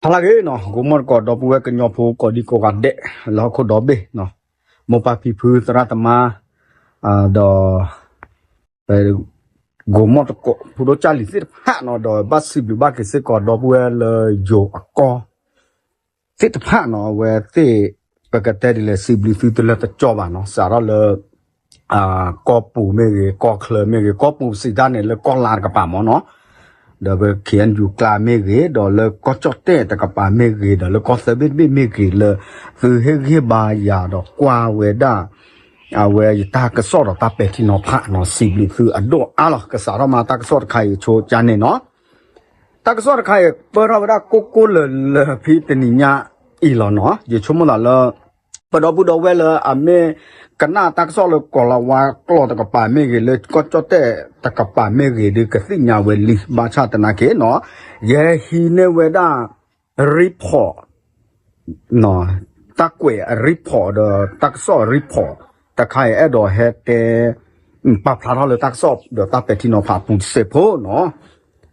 ဟါလၢအဂ့ၤနီၤ, ဂိၤမီၣ်သကိး ဒီပုၢ်ဝဲၢ်ကညီဖိကိးဒံကိးဂၤဒဲး လၢဟီၣ်ခိၣ်ဒီဘ့ၣ်နီၤ, မိၢ်ပၢ်ဖံဖုသရၣ်သမါ ဒီး ဂိၤမီၣ်သကိး ဖိဒိၣ်ကၢ်လံၤသ့ၣ်တဖၣ်နီၤ, ဒီးဘၣ်စံးဘျုးဘၣ်က့ၤစ့ၢ်ကီး ဒီပုၢ်ဝဲၢ်လၢယိၤအကီၢ်သ့ၣ်တဖၣ်နီၤ, အဝဲသ့ၣ် ပကတဲဒ်လဲၣ် စံးဘျုးသုတလၢတကီဘၣ်နီၤ, စးထီၣ်လၢ ကီၢ်ပူၤမ့ၢ်ဂ့ၤ, ကီၢ်ချၢမ့ၢ်ဂ့ၤ, ကီၢ်ပူၤစံးတၢ်န့ၣ် လၢကီၢ်လါတကပၤမ့ၢ်နီၤ, ဒီးပ ခ့ၣ်အဲၣ်ယူၣ် ကျါမ့ၢ်ဂ့ၤ, ဒီးလၢကီၢ်ကၠီၣ်တဲၣ်တကပၤမ့ၢ်ဂ့ၤ, ဒီးလၢကီၢ်သၢဘ့ၣ်တဘ့ၣ်မ့ၢ်ဂ့ၤ လၢသုဟ့ၣ်ဂံၢ်ဟ့ၣ်ဘါယၤဒီးကွၢ်ဝဲဒၣ် အဝဲယတၢ်ကစီၣ်ဒီးတၢ်ပဲာ်ထံနီၤဖးနီၤ, စံးဘျုးသုအဒိၣ်အါလီၤ. ကစးထီၣ်မးတၢ်ကစီၣ်တခါအံၤ ဆိကါန့ၣ်နီၤ, တၢ်ကစီၣ်တခါအံၤ ပၢထီၣ်ဝဲဒၣ်ကိၢ်ကိၢ်လၢၤလၢၤဖဲတနံၤညါအံၤလီၤနီၤ, ယဆိကမိၣ်သးလၢ ပဒီပုၢ်ဒီဝဲၢ်လၢအမ့ၢ်ကနၣ်တၢ်ကစီၣ်လၢကိၤလၤဝါကျိာ်တကပၤမ့ၢ်ဂ့ၤ, လၢကီၢ်ကၠီၣ်တဲၣ်တကပၤမ့ၢ်ဂ့ၤ ဒုးကသ့ၣ်ညါဝဲလံ, ဘၣ်ဆၣ်သနာ်က့နီၤ, ယဟဲဟံးန့ၢ်ဝဲဒၣ် report တၢ်ကွဲးအ report ဒီးတၢ်ကစီၣ်အ report တခါအံၤ အဲၣ်ဒိးဟဲတဲ ပာ်ဖျါထီၣ်လၢတၢ်ကစီၣ်ဒီးတၢ်ပဲာ်ထံနီၤဖးအပူၤတစဲးဖိနီၤ,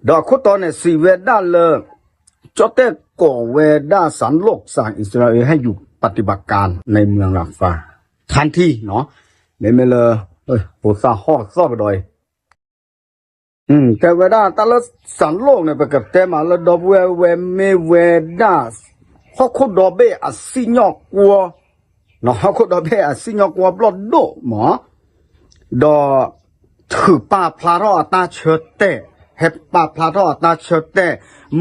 ဒီးအခိၣ်တီန့ၣ် စံးဝဲဒၣ်လၢ ကၠီၣ်တဲၣ်ကိးဝဲဒၣ် စၣ်လိၣ် စၣ်အံၣ်စရ့လး ဟဲယူၤ ပၣ်တံၣ်ပၣ်ကၣ် နမံၤရၤဖး ထၣ်ထံနီၤ, မ့မ့ၢ်လၢ ဖိသၣ်ဟီၣ်သီၣ်ကဒီးအံၤ တဲဝဲဒၣ်တၢ်လၢ စၣ်လိၣ်န့ၣ် ပကတဲမးလၢ ဒီပုၢ်ဝဲၢ် ဝဲမ့ၢ်ဝဲဒၣ် ဟီၣ်ခိၣ်ဒီဘ့ၣ်အစံၣ်ညီၣ်ကွီၢ်, ဟီၣ်ခိၣ်ဒီဘ့ၣ်အစံၣ်ညီၣ်ကွီၢ်ဘျီၣ်ဒိၣ်မး, ဒီး ထုးပာ်ဖျါထီၣ်အတၢ်ဆၢတဲာ်, ဟဲပာ်ဖျါထီၣ်အတၢ်ဆၢတဲာ်,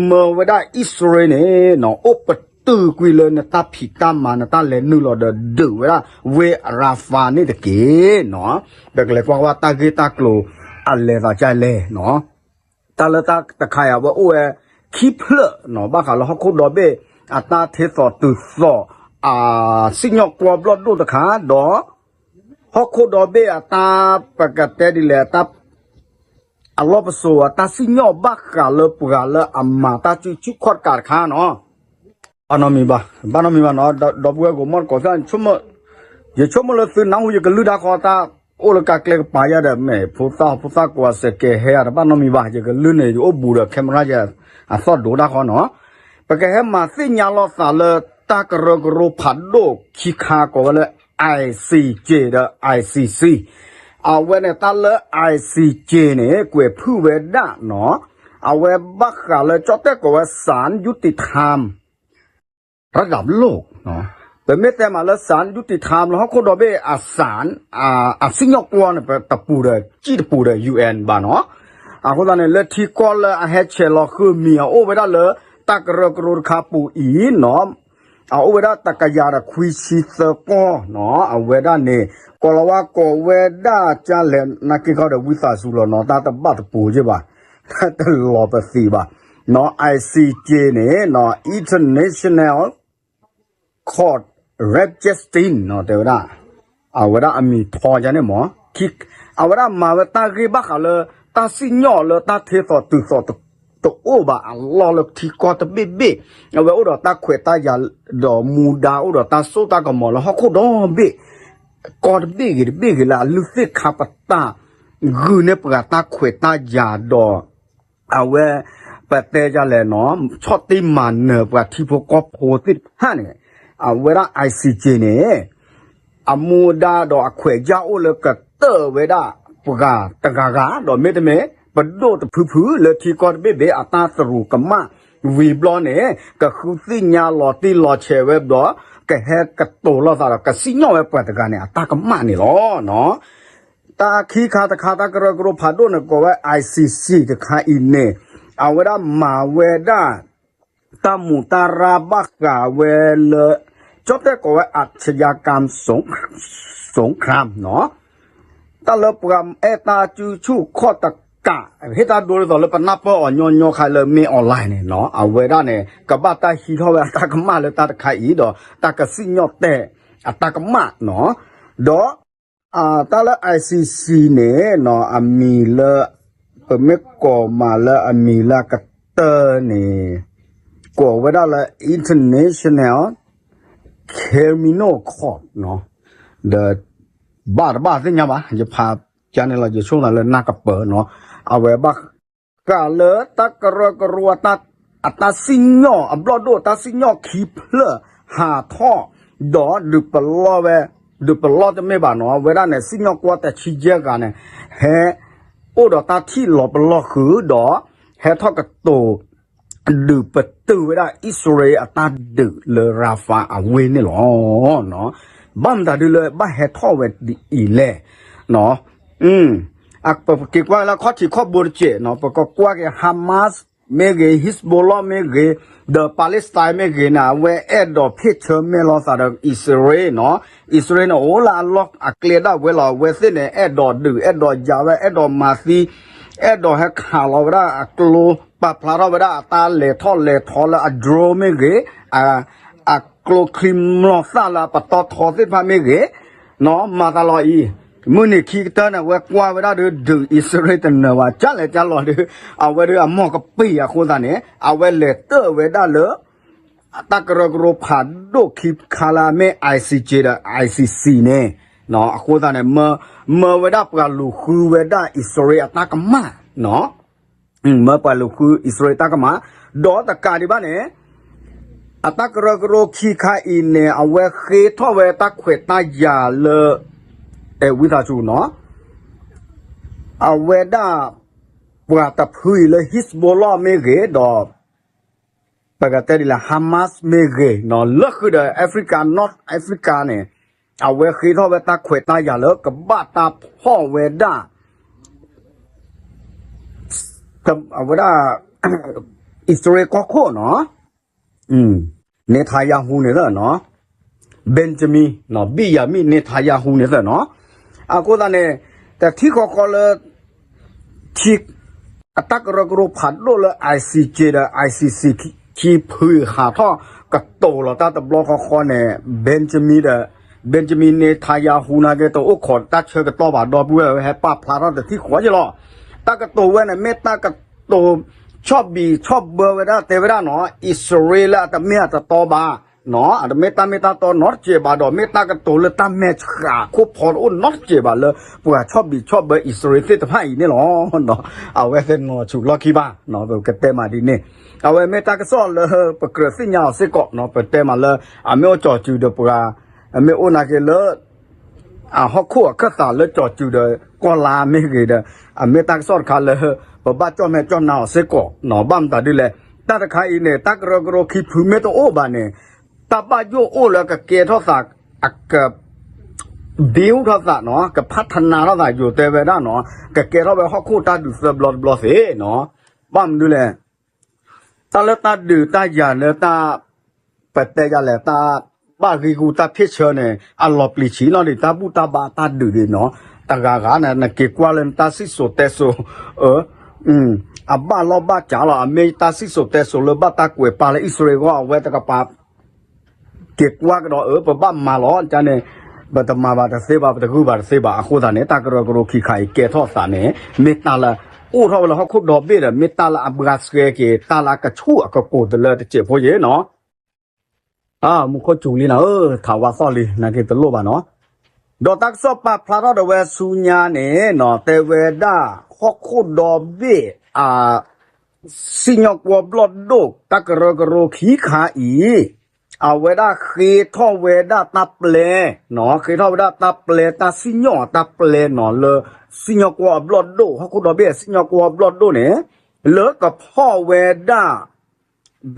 မၢဝဲဒၣ်အံၣ်စရ့လးန့ၣ်နီၤ အိၣ်ပတုာ်ကွံာ်လၢနတၢ်ဖံးတၢ်မၤ နတၢ်လဲၤနုာ်လီၤဒီး ဒုးဝဲဒၣ် ဝ့ၢ်ရၤဖးန့ၣ်တက့ၢ်နီၤ, ပကလဲၤကွၢ်ကွၢ်တၢ်ဂ့ၢ်တၢ်ကျိၤ အလဲၤသးကလဲၣ်နီၤ, တၢ်လၢတၢ်တခါအံၤ အဝဲအိၣ်ဝဲ ခံဖျၢၣ်နီၤ, ဘၣ်ဃးလၢဟီၣ်ခိၣ်ဒီဘ့ၣ် အတၢ်ထ့သိးတုၤသိး အစံၣ်ညီၣ်ကွီၢ်ဘျီၣ်ဒိၣ်တခါ ဒီး ဟီၣ်ခိၣ်ဒီဘ့ၣ်အတၢ် ပကတဲဒ်လဲၣ် အတၢ် အလီၢ်ပစိာ်အတၢ်စံၣ်ညီၣ်ဘၣ်ဃးလၢပှၤလၢအမၤတၢ်စုဆူၣ်ခီၣ်တကးတခါနီၤ, ဘၣ်နီတမံၤဘၣ်, ဘၣ်နီတမံၤဘၣ်နီၤ, ဒီပုၢ်ဝဲၢ်ဂိၤမီၣ်တကိး ယဆိကမိၣ်လၢသုနၢ်ဟူယကလုၢ်တၢ်ဃီ တၢ်အိၣ်လၢကးကျဲကပၤယါဒီး မ့ၢ်ဖိသၣ်ဖိသၣ်ကိးအစဲးကဲဟဲယါ တဘၣ်နီတမံၤဘၣ်, ယကလုၢ်န့ၣ် ယအိၣ်ဘူးဒီး camera ယါ အသီၣ်ဒိးတၢ်ဃီနီၤ, ပကဟဲမၤသ့ၣ်ညါလိာ်သးလၢ တၢ်ကရၢကရိဖးဒိၣ်ခံခါကိးဝဲလၢ ICJ ဒီး ICC အဝဲန့ၣ် တၢ်လၢ ICJ န့ၣ် ကွဲးဖုၣ်ဝဲဒၣ်နီၤ, အဝဲဘၣ်ဃးလၢကၠီၣ်တဲၣ်ကိးဝဲ ศาลยุติธรรม ระดับโลก ပမ့ၢ်တဲမးလၢ ศาลยุติธรรม လၢဟီၣ်ခိၣ်ဒီဘ့ၣ်အ ศาล အစံၣ်ညီၣ်ကွီၢ်န့ၣ် ပတပူၤဒီး ကံၣ်တပူၤဒီး UN ဘၣ်နီၤ, အဃိသတးန့ၣ် လၢထံကီၢ်လၢအဟဲဆဲးလီၤဃုာ်မံၤ အအိၣ်ဝဲဒၣ်လၢ တၢ်ကရၢကရိတခါပူၤအံၤနီၤ အအိၣ်ဝဲဒၣ်တကယၤဒီးခွံဆံသၢကီၢ်နီၤ, အဝဲဒၣ်န့ၣ် ကိၤလၤဝါကိးဝဲဒၣ်ကလဲၣ် နာ်က့ခီဒီးဝံသးစူၤလီၤနီၤ, တၢ်တဘၣ်တပူၤက့ဘၣ်, တၢ်တလီၤပသံးဘၣ်နီၤ, ICJ န့ၣ်နီၤ International Court of Justice နီၤ တဲဝဲဒၣ်, အဝဲဒၣ်အမံၤထီယါန့ၣ်မး, အဝဲဒၣ်မၤဝဲတၢ်ဂ့ၢ်ဘၣ်ဃးလၢ တၢ်စံၣ်ညီၣ်လၢတၢ်ထ့သိးတုၤသိး တအိၣ်ဘၣ်အလီၢ်လၢထံကီၢ်တဘ့ၣ်ဘ့ၣ်, အဝဲအိၣ်ဒီးတၢ်ခွဲးတၢ်ယာ် ဒီးမူဒါအိၣ်ဒီးတၢ်စိတၢ်ကမီၤလၢဟီၣ်ခိၣ်ဒီဘ့ၣ်, ကီၢ်တဘ့ၣ်ဂ့ၤတဘ့ၣ်ဂ့ၤလၢအလုၢ်သ့ၣ်ခါပတာ် ဂုာ်န့ၢ်ပှၤတၢ်ခွဲးတၢ်ယာ်ဒီး အဝဲ ပတဲယါလဲၣ်နီၤ ဆီၣ်တံၢ်မၤနၢၤပှၤထံဖိကီၢ်ဖိသ့ၣ်တဖၣ်န့ၣ်, အဝဲဒၣ် ICJ န့ၣ် အမူဒါဒီးအခွဲးယာ်အိၣ်လၢကတၢၢ်ဝဲဒၣ်ပှၤတဂၤဂၤ ဒီးမ့တမ့ၢ် ပဒိၣ်တဖုဖုလၢထံကီၢ်တဘ့ၣ်ဘ့ၣ်အတၢ်သရူးကမၣ်ဝံၤဘျီန့ၣ် ကဃုသ့ၣ်ညါလီၤတံၢ်လီၤဆဲးဝဲဘျီ ကဟဲကတိၤလိာ်သးဒီးကစံၣ်ညီၣ်ဝဲပှၤတဂၤန့ၣ် အတၢ်ကမၣ်န့ၣ်လီၤ. တၢ်ခံခါတခါ တၢ်ကရၢကရိဖးဒိၣ်န့ၣ် ကိးဝဲ ICC တခါအံၤန့ၣ် အဝဲဒၣ်မၤဝဲဒၣ် တၢ်မူးတၢ်ရၢ်ဘၣ်ဃးဝဲလၢ ကၠီၣ်တဲၣ်ကိးဝဲ อาชญากรรมสงคราม နီၤ, တၢ်လၢပှၤအဲၣ်တၢ်စုဆူၣ်ခီၣ်တကး ဟ့ၣ်တၢ်ဒိဒ်သိးလၢပနၢ်ပၢၢ်အီၤညီညီခါလၢမ့ၢ် online န့ၣ်နီၤ, အဝဲဒၣ်န့ၣ် ကဘၣ်တၢ်ဟံးထီၣ်ဝဲအတၢ်ကမၣ်လၢတၢ်တခါအံၤဒီး တၢ်ကစံၣ်ညီၣ်တဲာ်အတၢ်ကမၣ်နီၤ, ဒီး တၢ်လၢ ICC န့ၣ်နီၤ အမံၤလၢ ပမ့ၢ်ကိးမးလၢအမံၤလၢအကတၢၢ်န့ၣ် ကိးဝဲဒၣ်လၢ International Criminal Court နီၤ, ဒီး ဘၣ်တဘၣ်သ့ၣ်ညါဘၣ် ယဖးကန့ၣ်လီၤ ယဆိကမိၣ်သးလၢနၢ်ကပၢၤနီၤ, အဝဲဘၣ်ဃးလၢတၢ်ကရၢကရိအတၢ် အတၢ်စံၣ်ညီၣ်အဘျီၣ်ဒိၣ် တၢ်စံၣ်ညီၣ်ခံဖျၢၣ်ဟးထီၣ် ဒီးဒုးပလီၢ်ဝဲ ဒုးပလီၢ်တမ့ၢ်ဘၣ်နီၤ အဝဲဒၣ်န့ၣ် စံၣ်ညီၣ်ကွီၢ်တဆံယဲၢ်ဂၤန့ၣ် ဟဲ အိၣ်ဒီးတၢ်ထံၣ်လီၤပလီၢ်ဃုာ်ဒီး ဟဲထီၣ်ကတိၤ ဒုးပတုာ်ဝဲဒၣ်အံၣ်စရ့လးအတၢ်ဒုးလၢ Rafah အဝ့ၢ်န့ၣ်လီၤ. ဘၣ်မတၤဒုလၢဘၣ်ဟဲထီၣ်ဝဲဒ်အံၤလဲၣ်. ပက့ၤကွၢ်လၢခီၣ်ထံးခီၣ်ဘိတစဲးနီၤ ပကကွၢ်က့ၤ Hamas မ့ၢ်ဂ့ၤ Hezbollah မ့ၢ်ဂ့ၤ ဒီး Palestine မ့ၢ်ဂ့ၤန့ၣ် အဝဲအဲၣ်ဒိးဖ့ၣ်ဆၢမဲာ်လိာ်သးဒီးအံၣ်စရ့လးနီၤ အံၣ်စရ့လးန့ၣ် အိၣ်လၢအလီၢ်အကျဲဒၣ်ဝဲလီၤ အဝဲသ့ၣ်န့ၣ် အဲၣ်ဒိးဒုးအဲၣ်ဒိးယၤဝဲ အဲၣ်ဒိးမၤသံ အဲၣ်ဒိးဟဲခးလီၤဝဲဒၣ်အကျိ ပာ်ဖျါထီၣ်ဝဲဒၣ်အတၢ်လဲၤထီၣ်လဲၤထီလၢအ drone မ့ၢ်ဂ့ၤ အကျိချံမျိာ်သၣ်လၢအပတီၢ်ထီသ့ၣ်တဖၣ်မ့ၢ်ဂ့ၤ နီၤ မၤသးလီၤအံၤ မုၢ်နံၤခံကတၢၢ်န့ၣ် အဝဲကွၢ်ဝဲဒၣ်ဒီး ဒုးအံၣ်စရ့လးတနၢၤဘၣ် ကၢ်လဲၤကၢ်လီၤဒီး အဝဲဒီးအမိၢ်ကပ့ၢ်အဃိသတးန့ၣ် အဝဲလဲၤတၢၢ်ဝဲဒၣ်လၢ တၢ်ကရၢကရိဖးဒိၣ်ခံခါလၢအမ့ၢ် ICJ ဒီး ICC န့ၣ် အဃိသတးန့ၣ် မၢဝဲဒၣ်ပှၤလူၤဃုဝဲဒၣ်အံၣ်စရ့လးအတၢ်ကမၣ် မၢပှၤလူၤဃုအံၣ်စရ့လးတၢ်ကမၣ် ဒီးတကးဒံးဘၣ်န့ၣ် အတၢ်ကရၢကရိခံခါအံၤန့ၣ် အဝဲဃ့ထီၣ်ဝဲတၢ်ခွဲးတၢ်ယာ်လၢ အဲၣ်ဝံသးစူၤနီၤ အဝဲဒၣ် ပှၤတဖုအံၤလၢ Hezbollah မ့ၢ်ဂ့ၤ ဒီး ပကတဲဒ်လဲၣ် Hamas မ့ၢ်ဂ့ၤနီၤ လၢဃုာ်ဒီး Africa North Africa န့ၣ် အဝဲဃ့ထီၣ်ဝဲတၢ်ခွဲးတၢ်ယာ်လၢကဘၣ်တၢ်ဖီၣ်ဝဲဒၣ် အဝဲဒၣ် အံၣ်စရ့လးကီၢ်ခိၣ်နီၤ Netanyahu န့ၣ်လီၤနီၤ Benjamin နီၤ Benjamin Netanyahu န့ၣ်လီၤနီၤ အဃိသတးန့ၣ် တထံၣ်ဃီဃီလၢ ထံ အတၢ်ကရၢကရိဖးဒိၣ်လၢ ICJ ဒီး ICC ခံဖုဟးထီၣ်ကတိၤလီၤတၢ်တဘျီဃီဃီန့ၣ် Benjamin ဒီး Benjamin Netanyahu နာ်က့ တအိၣ်ခိးတၢ်ဆၢကတီၢ်ဘၣ် ဒီပုၢ်ဝဲၢ် ဟဲပာ်ဖျါထီၣ်တထံၣ်ဃီယလီၤ တၢ်ကတိၤဝဲန့ၣ် မ့ၢ်တၢ်ကတိၤ ဆီၣ်ဘံၣ်ဆီၣ်ဘၢဝဲဒၣ် တဲဝဲဒၣ်နီၤ အံၣ်စရ့လးအတမ့ၢ်အတတီဘၣ် နီၤ အတမ့ၢ်တၢ်မ့ၢ်တၢ်တီနီတစဲးဘၣ်ဒီး မ့ၢ်တၢ်ကတိၤလၢတၢ်မဲာ်ဆှးခိၣ်ဖီတအိၣ်နီတစဲးဘၣ်လၢ ပှၤဆီၣ်ဘံၣ်ဆီၣ်ဘၢအံၣ်စရ့လးသ့ၣ်တဖၣ်အံၤန့ၣ်လီၤ. အဝဲသ့ၣ်နီၤဆူၣ်လီၢ်ခံဘၣ် ပကတဲမးဒ်န့ၣ် အဝဲမ့ၢ်တၢ်ကစီၣ်လၢပကြၢးသ့ၣ်ညါအီၤစ့ၢ်ကီး ပတဲမးလၢ အမ့ၢ်အိၣ်ကၠီၤစူၤဒီးပှၤ အမ့ၢ်အိၣ်နာ်က့လၢ အဟီၣ်ခိၣ်အခၢၣ်သးလၢကၠီၤစူၤဒီးကီၢ်လါမ့ၢ်ဂ့ၤဒီး အမ့ၢ်တၢ်ကစီၣ်တခါလၢ ပဘၣ်ကၠီၣ်မဲာ်ကၠီၣ်နါအီၤစ့ၢ်ကီး ဘၣ်မတၤဒ်လဲၣ် တၢ်တခါအံၤန့ၣ် တၢ်ကရၢကရိခံဖုမ့ၢ်တအိၣ်ဘၣ်န့ၣ် တၢ်ဘၣ်ယိၣ်အိၣ်လၢကကဲထီၣ်သး အက build ထီၣ်သးနီၤ ကဖးထနါထီၣ်သး ယိၤတဲဝဲဒၣ်နီၤ ကကဲထီၣ်ဝဲဟီၣ်ခိၣ်တၢ်ဒုးသၢဘျီတဘျီသ့နီၤ ဘၣ်မနုၤလဲၣ် တၢ်လၢတၢ်ဒုးတၢ်ယၤလၢတၢ် ပတဲယၤလဲၣ် တၢ်ဘၣ်ဂံာ်ဂူာ်တၢ်ဖ့ၣ်ဆၢန့ၣ် အလီၤပျံၤဆံးလီၤဒံး တၢ်ဘူၣ်တၢ်ဘါတၢ်ဒုးဒံးနီၤ တဂၤဂၤန့ၣ် နက့ၤကွၢ်လၢနတၢ်စံၣ်စိၤတဲစိၤ အဘၣ်လီၢ်ဘၣ်စးလီၤ အမ့ၢ်တၢ်စံၣ်စိၤတဲစိၤလၢဘၣ်တၢ်ကွဲးပာ်လၢအံၣ်စရ့လးအဂီၢ် အဝဲတကပၤ က့ၤကွၢ်ကဒီးအၢ ပဘၣ်မၤလီၤ ကန့ၣ် ပတမၤဘၣ်တသ့ဘၣ် ပတဂုာ်ဘၣ်တသ့ဘၣ် အဃိသတးန့ၣ် တၢ်ကရၢကရိခံခါအံၤကဲထီၣ်သးန့ၣ် မ့ၢ်တၢ်လၢ အိၣ်ထီၣ်ဝဲလၢဟီၣ်ခိၣ်ဒီဘ့ၣ်ဒီး မ့ၢ်တၢ်လၢအဘှါဆှဲက့ၤ တၢ်လၢအကဆူၣ်အကကိၤတလၢတစဲးဖိယ့ၤနီၤ မူခိၣ်စူၤလံနၤဧၢ ထးဝါသီၣ်လံ နာ်က့တလိၣ်ဘၣ်နီၤ ဒီးတၢ်ကစီၣ်ပာ်ဖျါထီၣ်ဒီးဝဲဆူညါန့ၣ်နီၤ တဲဝဲဒၣ် ဟီၣ်ခိၣ်ဒီဘ့ၣ် အ စံၣ်ညီၣ်ကွီၢ်ဘျီၣ်ဒိၣ် တၢ်ကရၢကရိခံခါအံၤ အဝဲဒၣ်ဃ့ထီၣ်ဝဲဒၣ်တၢ်ပျဲ နီၤ ဃ့ထီၣ်ဝဲဒၣ်တၢ်ပျဲတၢ်စံၣ်ညီၣ်အတၢ်ပျဲနီၤ လၢ စံၣ်ညီၣ်ကွီၢ်အဘျီၣ်ဒိၣ် ဟီၣ်ခိၣ်ဒီဘ့ၣ်အစံၣ်ညီၣ်ကွီၢ်အဘျီၣ်ဒိၣ်န့ၣ် လၢကဖီၣ်ဝဲဒၣ်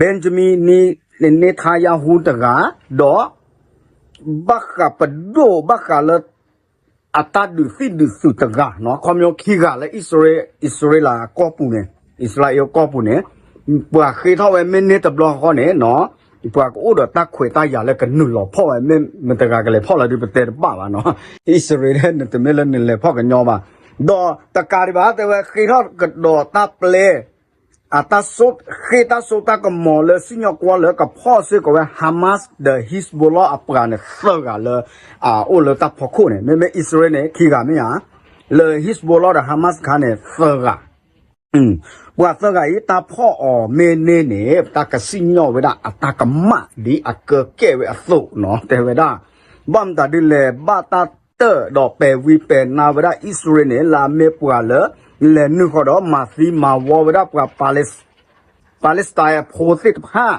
Benjamin Netanyahu တဂၤ ဒီး ဘၣ်ဃးပဒိၣ်ဘၣ်ဃးလၢ အတၢ်ဒုးသံၣ်ဒုးသုးတဂၤနီၤ ခီဖျိခံဂၤလၢအံၣ်စရ့လးကီၢ်ပူၤန့ၣ် အံၣ်စရ့လးကီၢ်ပူၤန့ၣ် ပှၤဃ့ထီၣ်ဝဲမ့ၢ်န့ၢ်တဘျီဃီန့ၣ်နီၤ ပှၤကအိၣ်ဒီးတၢ်ခွဲးတၢ်ယာ်လၢကနုာ်လီၤဖီၣ်ဝဲ မ့ၢ်မတဂၤကလဲၤဖီၣ်လီၤဒုးပတဲတဘၣ်ဘၣ်နီၤ အံၣ်စရ့လးန့ၣ်တမ့ၢ်လၢနလဲၤဖီၣ်ကညီဘၣ် ဒီးတကးဒံးဘၣ်တဲဝဲဃ့ထီၣ်ကဒီးတၢ်ပျဲ အတၢ်ဆိ ဃ့တၢ်စိတၢ်ကမီၤလၢစံၣ်ညီၣ်ကွီၢ်လၢကဖီၣ်စ့ၢ်ကီးဝဲ Hamas ဒီး Hezbollah အပှၤန့ၣ်သၢဂၤလၢ အအိၣ်လၢတၢ်ဖီခိၣ်န့ၣ် မ့မ့ၢ်အံၣ်စရ့လးန့ၣ် ခံဂၤမ့ၢ်ဧါ လၢ Hezbollah ဒီး Hamas တခါန့ၣ်သၢဂၤ ပှၤသၢဂၤအံၤ တၢ်ဖီၣ်အီၤမ့ၢ်န့ၢ်န့ၣ် တၢ်ကစံၣ်ညီၣ်ဝဲဒၣ်အတၢ်ကမၣ်ဒ်အကၢကဲဝဲအသိးနီၤ တဲဝဲဒၣ် ဘၣ်မတၤဒ်လဲၣ် ဘၣ်တၢ်တၢၣ်ဒီးပဲာ်ဝံပဲာ်နါဝဲဒၣ်အံၣ်စရ့လးန့ၣ် လၢအမ့ၢ်ပှၤလၢ လဲၤနုာ်ဃီၤဒီးမၤသံမၤဝီဝဲဒၣ်ပှၤ Palestine Palestine အဖိသ့ၣ်တဖၣ်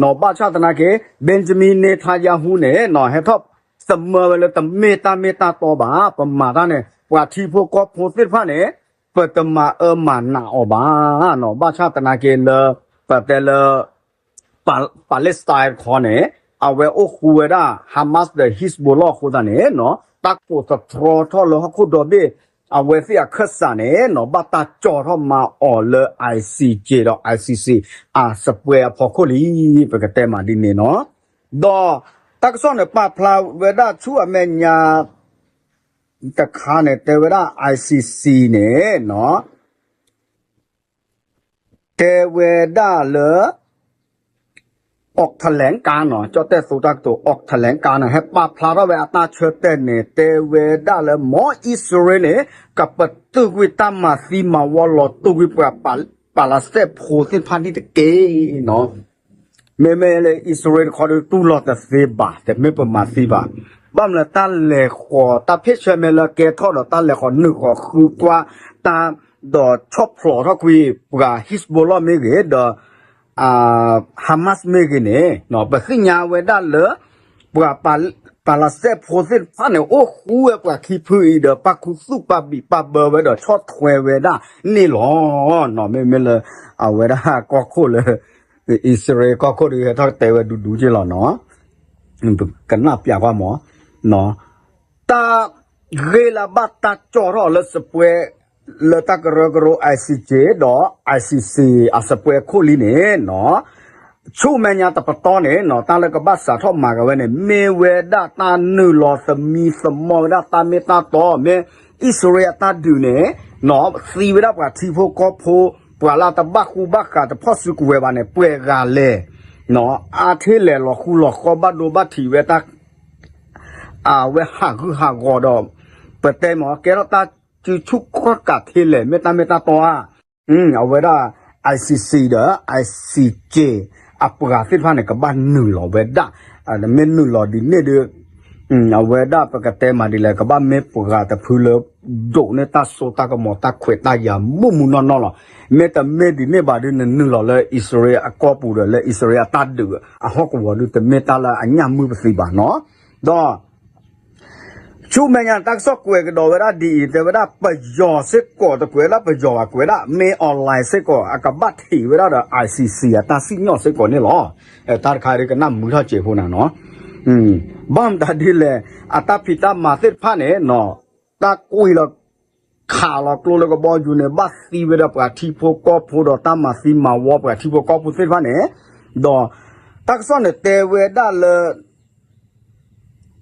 နီၢ် ဘၣ်ဆၣ်သနာ်က့ Benjamin Netanyahu န့ၣ် နီၢ် ဟဲထီၣ်သမၢဝဲလၢတမ့ၢ်တၢ်မ့ၢ်တၢ်တီဘၣ်, ပမၤတၢ်န့ၣ် ပှၤထံဖိကီၢ်ဖိသ့ၣ်တဖၣ်န့ၣ် ပတမၤအၢမၤနးအီၤဘၣ်, နီၢ် ဘၣ်ဆၣ်သနာ်က့လၢ ပတဲလၢ Palestine တခီန့ၣ် အဝဲအိၣ်ဃူဝဲဒၣ် Hamas ဒီး Hezbollah အဃိသတးန့ၣ် နီၢ် တၢ်ကိးသတြီထီၣ်လၢဟီၣ်ခိၣ်ဒီဘ့ၣ် အဝဲသ့ၣ်အခၢၣ်စးန့ၣ် နီၢ် ဘၣ်တၢ်ကၠီထီၣ်မၤအီၤလၢ ICJ ဒီး ICC အစပွဲအဖီခိၣ်လံ, ပကတဲမးဒ်န့ၣ်နီၢ်. ဒီးတၢ်ကစီၣ်န့ၣ် ပာ်ဖျါဝဲဒၣ်ဆူအမဲာ်ညါ တခါန့ၣ် တဲဝဲဒၣ် ICC န့ၣ် နီၢ် တဲဝဲဒၣ်လၢ အီးထလဲကါ နီၢ် ကၠီၣ်တဲၣ်သိတၢ်ကတိၤ အီးထလဲကါ နီၢ် ဟဲပာ်ဖျါထီၣ်ဝဲအတၢ်ဆၢတဲာ်န့ၣ် တဲဝဲဒၣ်လၢ မ်အံၣ်စရ့လးန့ၣ် ကပတုာ်ကွံာ်တၢ်မၤသံမၤဝီ လီၤတူာ်ကွံာ်ပှၤ ပၤလးစဲဖိသ့ၣ်တဖၣ်န့ၣ်တက့ၢ် နီၢ်. မ့မ့ၢ်လၢအံၣ်စရ့လးတခီဒီး တူၢ်လိာ်တသ့ဘၣ်, တမ့ၢ်ပမၤသံဘၣ်. ဘၣ်မနုၤတၢ်လဲၤဃီၤ တၢ်ဖ့ၣ်ဆၢမဲာ်လၢကဲထီၣ်ဒီး တၢ်လဲၤဃီၤနုာ်ဃီၤဃုကွၢ်တၢ် ဒီးဆီၣ်ဖျိးထီၣ်ကွံာ်ပှၤ Hezbollah မ့ၢ်ဂ့ၤ ဒီး Hamas မ့ၢ်ဂ့ၤန့ၣ် ပသ့ၣ်ညါဝဲဒၣ်လၢ ပှၤ ပၤလးစဲဖိသ့ၣ်တဖၣ်န့ၣ် အိၣ်ဃူဝဲပှၤခံဖုအံၤဒီး ပာ်ခူသူၣ်ပာ်ဘံၣ်ပာ်ဘၢဝဲဒီးဆီၣ်ထွဲဝဲဒၣ်န့ၣ်လီၤ. နီၢ် မ့မ့ၢ်လၢ အဝဲဒၣ်ကီၢ်ခိၣ်လၢ အံၣ်စရ့လးကီၢ်ခိၣ်ဒီး ဟဲထီၣ်တဲဝဲဒူဒူက့လီၤနီၢ်. ကနၣ်ပျးကွၢ်မး, နီၢ် တၢ်ဂ့ၢ်လၢဘၣ်တၢ်ကၠီထီၣ်လၢစပွဲ လၢတၢ်ကရၢကရိ ICJ ဒီး ICC အစပွဲခိၣ်လံန့ၣ် နီၢ် ဆူမဲာ်ညါတပတီၢ်န့ၣ် နီၢ် တၢ်လၢကဘၣ်စးထီၣ်မၤကၤဝဲန့ၣ် မ့ၢ်ဝဲဒၣ်တၢ်နုာ်လီၤသမံသမိးဝဲဒၣ်တၢ်မ့ၢ်တၢ်တီ, မ့ၢ်အံၣ်စရ့လးအတၢ်ဒုးန့ၣ် နီၢ် သံဝဲဒၣ်ပှၤထံဖိကီၢ်ဖိ ပှၤလၢတဘၣ်ဃူဘၣ်ဃးတဖီၣ်စုကဝဲၤဘၣ်န့ၣ် ပှဲၤဂၤလဲၣ်, နီၢ် အါထဲလဲၣ် လီၤဃူလီၤဃီ ဘၣ်ဒိဘၣ်ထံးဝဲတၢ် အဝဲဟးဂူာ်ဟးဂီၤဒီး ပတဲမ့ၢ် ကဲထီၣ်တၢ်စုဆူၣ်ခီၣ်ကးထဲလဲၣ် မ့ၢ်တၢ်မ့ၢ်တၢ်တီဧါ. အဝဲဒၣ် ICC ဒီး ICJ အပှၤသ့ၣ်တဖၣ်န့ၣ် ကဘၣ်နုာ်လီၤဝဲဒၣ်, မ့ၢ်နုာ်လီၤဒ်န့ၣ်ဒီး အဝဲဒၣ်ပကတဲမးဒ်လဲၣ် ကဘၣ်မ့ၢ်ပှၤတဖုလၢ ဒိးန့ၢ်တၢ်စိတၢ်ကမီၤတၢ်ခွဲးတၢ်ယာ်မူးမူးနီၢ်နီၢ်လီၤ. မ့တမ့ၢ်ဒ်န့ၣ်ဘၣ်ဒီး နနုာ်လီၤလၢအံၣ်စရ့လးအကီၢ်ပူၤဒီး လၢအံၣ်စရ့လးအတၢ်ဒုးအဟီၣ်ကဝီၤဒီး တမ့ၢ်တၢ်လၢအညၣ်မုၢ်ပသံဘၣ်နီၢ်. ဒီး ဆူမဲာ်ညါတၢ်ကစီၣ်ကွဲးကဒီးဝဲဒၣ်ဒ်အံၤ တဲဝဲဒၣ်ပယီၤစ့ၢ်ကီး တကွဲးဒၣ်ပယီၤဘၣ် ကွဲးဒၣ် မင်းအောင်လှိုင် စ့ၢ်ကီး အကဘၣ်ထံးဝဲဒၣ်ဒီး ICC အတၢ်စံၣ်ညီၣ်စ့ၢ်ကီးန့ၣ်လီၤ. တၢ်တခါဒီးကနၣ်မုာ်ထီၣ်စဲးဖိနၤနီၢ်. ဘၣ်မတၤဒ်လဲၣ် အတၢ်ဖံးတၢ်မၤသ့ၣ်တဖၣ်န့ၣ်နီၢ် တၢ်ကွံာ်လီၤ ခးလီၤကျိလၢကဘီယူၤန့ၣ် ဘၣ်သံဝဲဒၣ်ပှၤထံဖိကီၢ်ဖိဒီးတၢ်မၤသံမၤဝီပှၤထံဖိကီၢ်ဖိသ့ၣ်တဖၣ်န့ၣ်, ဒီး တၢ်ကစီၣ်န့ၣ်တဲဝဲဒၣ်လၢ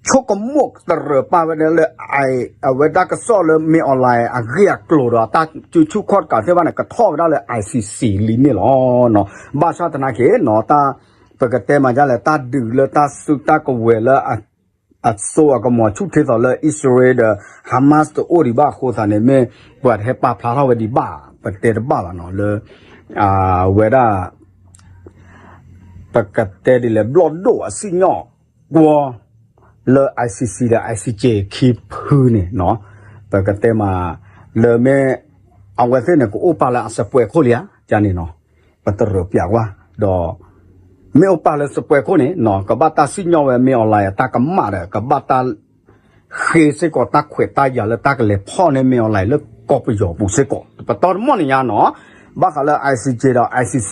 ဆိကမိၣ်တရၢၣ်ပာ်ဝဲဒၣ်လၢ အဝဲဒၣ်ကစီၣ်လၢ မင်းအောင်လှိုင် အဂ့ၢ်အကျိၤဒီး တၢ်စုဆူၣ်ခီၣ်တကးသ့ၣ်တဖၣ်န့ၣ် ကထီၣ်ဝဲဒၣ်လၢ ICC လံန့ၣ်လီၤ. ဘၣ်ဆၣ်သနာ်က့နီၢ် တၢ် ပကတဲမးဒ်လဲၣ် တၢ်ဒုးလၢတၢ်စုတၢ်ကဝဲၤလၢ အစိအကမီၤဆူၣ်ထ့သိးလၢ အံၣ်စရ့လးဒီး Hamas တအိၣ်ဒံးဘၣ်အဃိသတးန့ၣ် မ့ၢ်ပှၤတဟဲပာ်ဖျါထီၣ်ဝဲဒံးဘၣ် ပတဲတဘၣ်ဘၣ်နီၢ် လၢ အဝဲဒၣ် ပကတဲဒ်လဲၣ် ဘျီၣ်ဒိၣ်အစံၣ်ညီၣ်ကွီၢ် လၢ ICC ဒီး ICJ ခံဖုန့ၣ်နီၢ် ပကတဲမး လၢမ့ၢ် အဝဲသ့ၣ်န့ၣ် ကအိၣ်ပာ်လၢအစပွဲခိၣ်လံဧါ ကန့ၣ်နီၢ် ပတရၢၣ်ပၠးကွၢ် ဒီး မ့ၢ်အိၣ်ပာ်လၢစပွဲခိၣ်န့ၣ်နီၢ် ကဘၣ်တၢ်စံၣ်ညီၣ်ဝဲ မင်းအောင်လှိုင် အတၢ်ကမၣ်ဒီး ကဘၣ်တၢ် ဃ့စ့ၢ်ကီးတၢ်ခွဲးတၢ်ယာ်လၢတၢ်ကလဲၤဖီၣ်န့ၢ် မင်းအောင်လှိုင် လၢကီၢ်ပယီၤပူၤစ့ၢ်ကီး ပတီၢ်တမီၢ်န့ၣ်ညါနီၢ် ဘၣ်ဃးလၢ ICJ ဒီး ICC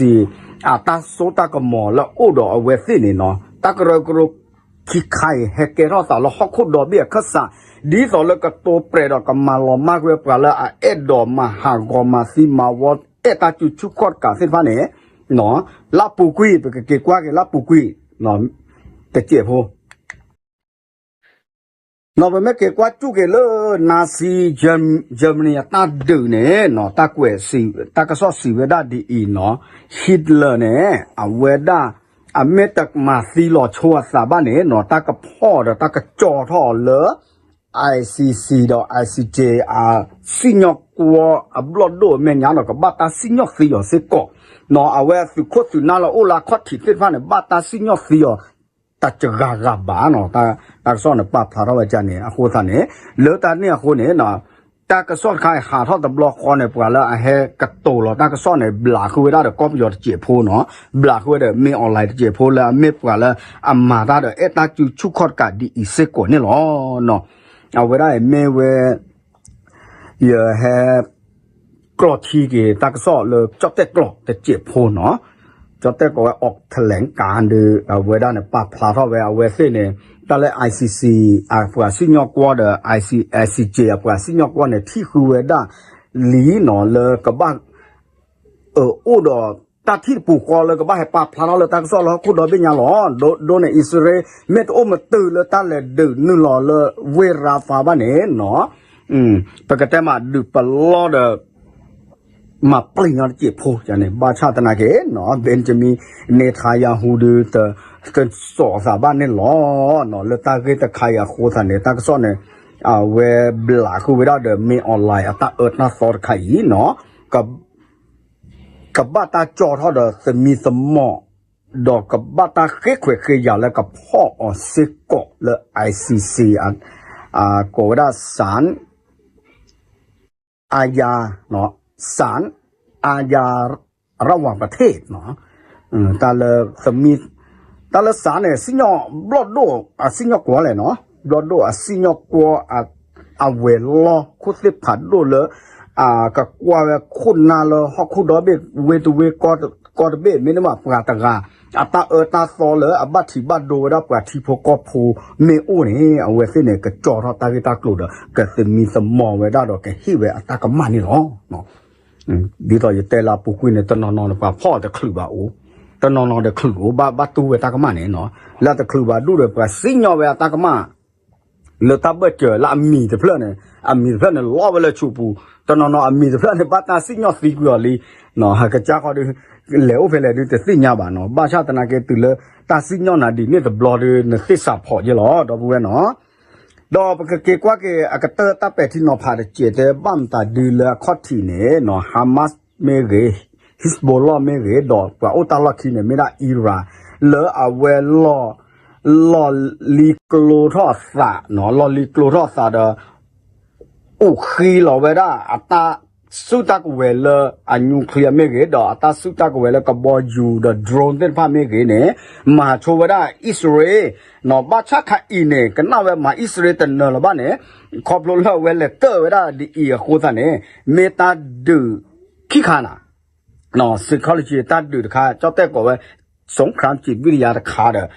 အတၢ်စိတၢ်ကမီၤလၢအိၣ်ဒီးအဝဲသ့ၣ်န့ၣ်နီၢ် တၢ်ကရၢကရိခံခါအံၤ ဟဲကဲထီၣ်သးလၢဟီၣ်ခိၣ်ဒီဘ့ၣ်အခၢၣ်စး ဒ်သိးလၢကတိၤပြဲးဒီးကမၤလီၤမၢ်ကွံာ်ပှၤလၢအအဲၣ်ဒိးမၤဟးဂီၤမၤသံမၤဝီ အဲၣ်တၢ်စုဆူၣ်ခီၣ်တကးသ့ၣ်တဖၣ်န့ၣ် လၢအပူၤကွံာ် ပကက့ၤကွၢ်က့ၤလၢအပူၤကွံာ် တစဲးဖိ နီၢ် ပမ့ၢ်က့ၤကွၢ်စူၣ်က့ၤလၢ Nazi Germany အတၢ်ဒုးန့ၣ်နီၢ် တၢ်ကွဲးစံး တၢ်ကစီၣ်စံးဝဲဒၣ်ဒ်အံၤနီၢ် Hitler န့ၣ် အဝဲဒၣ် အမ့ၢ်တမၤသံလီၤဆိအသးဘၣ်န့ၣ်နီၢ် တၢ်ကဖီၣ်ဒီးတၢ်ကကၠီထီၣ်အီၤလၢ ICC ဒီး ICJ အစံၣ်ညီၣ်ကွီၢ်အဘျီၣ်ဒိၣ်အမဲာ်ညါဒီး ကဘၣ်တၢ်စံၣ်ညီၣ်သံအီၤစ့ၢ်ကီး နီၢ် အဝဲအသုးခိၣ်သုးနၢ်လၢအိၣ်လၢအခီၣ်ထံးသ့ၣ်တဖၣ်န့ၣ် ဘၣ်တၢ်စံၣ်ညီၣ်သံအီၤ တစှၤဂၤဘၣ်နီၢ် တၢ်ကစီၣ်န့ၣ် ပာ်ဖျါထီၣ်ဝဲဒ်န့ၣ် အဃိသတးန့ၣ် လၢတၢ်န့ၣ်အဃိန့ၣ်နီၢ် တၢ်ကစီၣ်တခါအံၤဟးထီၣ်တဘျီဃီန့ၣ် ပှၤလၢအဟဲကတိၤလီၤတၢ်ကစီၣ်န့ၣ် ဘျးဃုာ်ဝဲဒၣ်ဒီးကီၢ်ပယီၤတစဲးဖိနီၤ, ဘျးဃုာ်ဝဲဒီးမင်းအောင်လှိုင်တစဲးဖိ လၢအမ့ၢ်ပှၤလၢအမၤတၢ်ဒီးအဲၣ်တၢ်စုဆူၣ်ခီၣ်တကးဒ်အံၤစ့ၢ်ကီးန့ၣ်လီၤ. အဝဲဒၣ်အံၤမ့ၢ်ဝဲ ယဟဲ ကျိာ်ထံက့ၤတၢ်ကစီၣ်လၢကၠီၣ်တဲၣ်ကျိာ်တစဲးဖိနီၤ, ကၠီၣ်တဲၣ်ကျိာ်ဝဲအီးထလဲၣ်ကါဒီး အဝဲဒၣ်န့ၣ် ပာ်ဖျါထီၣ်ဝဲအဝဲသ့ၣ်န့ၣ် တၢ်လၢ I C C အပှၤစံၣ်ညီၣ်ကွီၢ်ဒီး I C C J အပှၤစံၣ်ညီၣ်ကွီၢ်န့ၣ် ထံၣ်ဃုဝဲဒၣ်လံနီၤ လၢကဘၣ် အၢ အိၣ်ဒီးတၢ်ထံၣ်တပူၤဃီလၢကဘၣ်ဟဲပာ်ဖျါထီၣ်လၢတၢ်ကစီၣ်လၢဟီၣ်ခိၣ်ဒီဘ့ၣ်ညါလီၤ. ဒိ ဒိၣ်န့ၣ် အံၣ်စရ့လး မ့ၢ်တအိၣ်မတုၤလၢတၢ်လဲၤဒုးနုာ်လီၤလၢဝ့ၢ်ရၤဖးဘၣ်န့ၣ်နီၤ, ပကတဲမးဒုးပလီၢ်ဒီး မၤပျံၤညီတစဲးဖိန့ၣ် ဘၣ်ဆၣ်သနာ်က့နီၤ Benjamin Netanyahu ဒုး တစိာ်သးဘၣ်န့ၣ်လီၤ. လၢတၢ်ဂ့ၢ်တခါအံၤအဃိသတးန့ၣ် တၢ်ကစီၣ်န့ၣ် အဝဲဘျးဃုာ်ဝဲဒၣ်ဒီး မင်းအောင်လှိုင် အတၢ်အၢတၢ်သီတခါအံၤနီၤ ကဘၣ်တၢ်ကၠီထီၣ်ဒီးသမံသမိး ဒီးကဘၣ်တၢ်ဃ့ခွဲးဃ့ယာ်လၢကဖီၣ်အီၤစ့ၢ်ကီးလၢ I C C ကိးဝဲဒၣ် ศาลอาญา ศาลอาญา ระหว่างประเทศ တၢ်လၢ တၢ်လၢ ศาล န့ၣ် စံၣ်ညီၣ်ဘျီၣ်ဒိၣ်အစံၣ်ညီၣ်ကွီၢ်လဲၣ်နီၤ ဘျီၣ်ဒိၣ်အစံၣ်ညီၣ်ကွီၢ် အဝဲၤလီၢ်ခိၣ်သ့ၣ်ဖးဒိၣ်လၢ ကကွၢ်ဝဲခိၣ်နၢ်လၢဟီၣ်ခိၣ်ဒီဘ့ၣ် ဝ့ၢ်တဝ့ၢ်ကီၢ်တဘ့ၣ် မ့တမ့ၢ်ပှၤတဂၤ အတၢ်အၢတၢ်သီလၢအဘၣ်ထံးဘၣ်ဒိဝဲဒၣ်ပှၤထံဖိကီၢ်ဖိမ့ၢ်အိၣ်န့ၣ် အဝဲသ့ၣ်န့ၣ် ကကၠီထီၣ်တၢ်ဂ့ၢ်တၢ်ကျိၤဒီး ကသမံသမိးဝဲဒၣ်ဒီးကဟ့ၣ်ဝဲအတၢ်ကမၣ်န့ၣ်လီၤ. ဒ်သိးယတဲလၢအပူၤကွံာ်န့ၣ် တနီၤနီၤန့ၣ် ပှၤဖီၣ်တချုးဘၣ်အိၣ်, တနီၤနီၤတချုးအိၣ် ဘၣ်ဘၣ်တူၢ်ဝဲတၢ်ကမၣ်န့ၣ်နီၤ, လၢတချုးဘၣ်ဒူၣ်ဒီး ပှၤစံၣ်ညီၣ်ဝဲအတၢ်ကမၣ် လၢတၢ်ဘၢၣ်စၢၤလၢအမံၤတဖျၢၣ်န့ၣ် အမံၤတဖျၢၣ်န့ၣ် လီၤဝဲလၢဆူးပူၤ, တနီၤနီၤအမံၤတဖျၢၣ်န့ၣ် ဘၣ်တၢ်စံၣ်ညီၣ်သံကွံာ်အီၤလံ, ဟကစၢ်ဃီဒီး လဲၤအိၣ်ဖဲလဲၣ်ဒုးတသ့ၣ်ညါဘၣ်နီၤ, ဘၣ်ဆၣ်သနာ်က့တုၤလၢ တၢ်စံၣ်ညီၣ်နၤဒ်န့ၣ်တဘျီဒီး နသ့ၣ်စးဖီးယဲလီၤ ဒီပုၢ်ဝဲၢ်နီၤ. ဒီးပကက့ၤကွၢ်က့ၤ အကတၢၢ်တၢ်ပဲာ်ထံနီၤဖးတစဲးတဲဘၣ်မတၤဒုလၢအခီၣ်ထံးန့ၣ်နီၤ Hamas မ့ၢ်ဂ့ၤ, Hezbollah မ့ၢ်ဂ့ၤ, ဒီးပှၤအိၣ်တၢ်လီၢ်ခံန့ၣ် မ့ၢ်ဒၣ် Iran လၢအဝဲ လီၢ်လံၤကျိထီၣ်အသးနီၤ, လီၢ်လံၤကျိထီၣ်အသးဒီး အိၣ်ဃံလီၤဝဲဒၣ် အတၢ်စုတၢ်ကဝဲၤလၢအ nuclear မ့ၢ်ဂ့ၤ, ဒီးအတၢ်စုတၢ်ကဝဲၤလၢကဘီယူၤဒီး drone သ့ၣ်တဖၣ်မ့ၢ်ဂ့ၤန့ၣ် မၤဆိဝဲဒၣ်အံၣ်စရ့လး နီၤ, ဘၣ်ဆၣ်ခါအံၤန့ၣ် ကနၣ်ဝဲမၤအံၣ်စရ့လးတနၢၤလၢၤဘၣ်န့ၣ် ခီဖျိလၢအဝဲလဲၤတၢၣ်ဝဲဒၣ်ဒ်အံၤအဃိသတးန့ၣ် မ့ၢ်တၢ်ဒုးခံခါနၤ psychology တၢ်ဒုးတခါ ကၠီၣ်တဲၣ်ကိးဝဲ สงครามจิตวิทยา တခါဒီး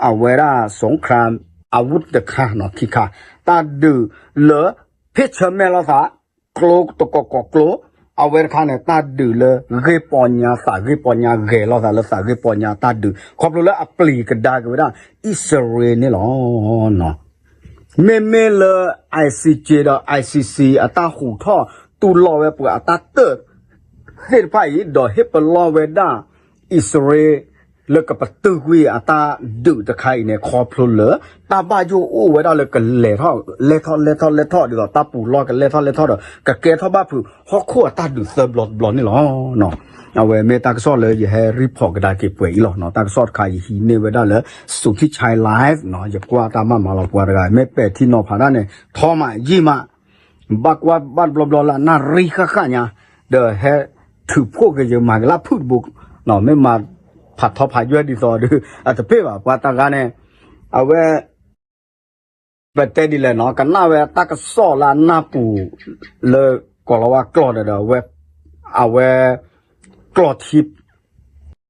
အဝဲဒၣ် สงครามอาวุธ တခါနီၤ ခံခါ တၢ်ဒုးလၢ ဖ့ၣ်ဆၢမဲာ်လိာ်သး ကျိတကီၢ်ကီၢ်ကျိ အဝဲတခါန့ၣ် တၢ်ဒုးလၢဂ့ၢ်ပီညါသးဂ့ၢ်ပီညါ ဂဲၤလိာ်သးလၢသးဂ့ၢ်ပီညါတၢ်ဒုး ခီဖျိလၢအပျံၤကဒါက့ၤဝဲဒၣ် အံၣ်စရ့လးန့ၣ်လီၤ. မ့မ့ၢ်လၢ I C J ဒီး I C C အတၢ်ဟူးထီၣ်တူၢ်လိာ်ဝဲပှၤအတၢ်တၢၣ်သ့ၣ်တဖၣ်အံၤ ဒီးဟ့ၣ်ပလီၢ်ဝဲဒၣ် အံၣ်စရ့လး လၢကပတုာ်ကွံာ်အတၢ်ဒုးတခါအံၤန့ၣ် ခီဖျိလၢ တၢ်ဘၣ်ယိၣ်အိၣ်ဝဲဒၣ်လၢကလဲၤထီၣ် လဲၤထီၣ်လဲၤထီၣ်လဲၤထီၣ် ဒ်သိးတၢ်ပူၤလီၢ်ကလဲၤထီၣ်လဲၤထီၣ်ဒီး ကကဲထီၣ်ဘၣ်ဖုးဟီၣ်ခိၣ်အတၢ်ဒုးသၢဘျီတဘျီန့ၣ်လီၤ. အဝဲမ့ၢ်တၢ်ကစီၣ်လၢယဟဲ report ကဒါက့ၤပှဲၤအံၤလီၤ. တၢ်ကစီၣ်တခါယဟံးန့ၢ်ဝဲဒၣ်လၢ Suthichai Live နီၤ, ယကွၢ်တၢ်မၤမၤလီၤပှၤတဂၤ မ့ၢ်ပဲာ်ထံနီၤဖးတၢ်န့ၣ် ထီမးယံာ်မး ဘၣ်ကွၢ်ဘၣ်တဘျီဘျီလၢအနၣ်ရံၣ်ဃၣ်ဃၣ်ညါ ဒီးဟဲထုးဖှိၣ်က့ၤယမၤကလၢဖုၣ်တဘိ မ့ၢ်မၤဖးထီဖးယွဲၢ်ဒ်သိးဒီး အတပ့ၢ်ဘၣ် ပှၤတဂၤန့ၣ် အဝဲ ပတဲဒ်လဲၣ်နီၤ ကနၣ်ဝဲတၢ်ကစီၣ်လၢအနၢ်ပူၤ လၢကိၤလၤဝါကျိာ်ဒီး အဝဲ အဝဲ ကျိာ်ထံ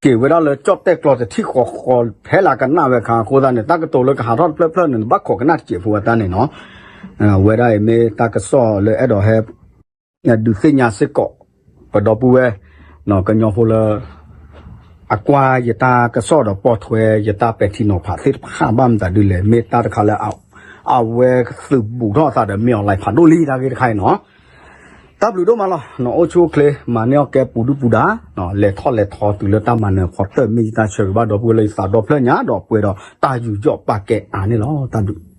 က့ၤဝဲဒၣ်လၢကၠီၣ်တဲၣ်ကျိာ်တထံၣ်ဃီဃီ ဖဲလၢကနၣ်ဝဲအခါအဃိသတးန့ၣ် တၢ်ကတိၤလၢကဟးထီၣ်တဖျၢၣ်ဖျၢၣ်န့ၣ် ဘၣ်ခိးကနၣ်တစဲးဖိအတၢ်န့ၣ်နီၤ. အဝဲဒၣ်အံၤမ့ၢ်တၢ်ကစီၣ်လၢအဲၣ်ဒိးဟဲ ဒုးသ့ၣ်ညါစ့ၢ်ကီး ပဒီပုၢ်ဝဲၢ် ကညီဖိလၢ အကွၢ်ယတၢ်ကစီၣ်ဒီးပိာ်ထွဲယတၢ်ပဲာ်ထံနီၤဖးသ့ၣ်တဖၣ်ဘၣ်မတၤဒ်လဲၣ် မ့ၢ်တၢ်တခါလၢ အဝဲသုးဘူးထီၣ်အသးဒီးမ့ၢ်အီၤလဲၤဖးဒိၣ်လံတၢ်ဂ့ၢ်တခါအံၤနီၤ. တၢ်ဘျုးဒိၣ်မးလီၤ. နအိၣ်ဆူၣ်အိၣ်ချ့ မၤန့ၢ်အီၣ်ကဲပူၤဒုၣ်ပူၤဒါ လဲၤထီၣ်လဲၤထီတုၤလၢတၢ်မၤနၢၤဖီတၢၣ် မ့ၢ်ယတၢ်ဆၢဂ့ၤဘၣ်ဒီပုၢ်ဝဲၢ်လၢယသးဒီဖျၢၣ်ညါ ဒီးပှဲၤဒီးတၢ်ယူးယီၣ်ပာ်ကဲအါန့ၣ်လီၤ. တၢ်ဘျုး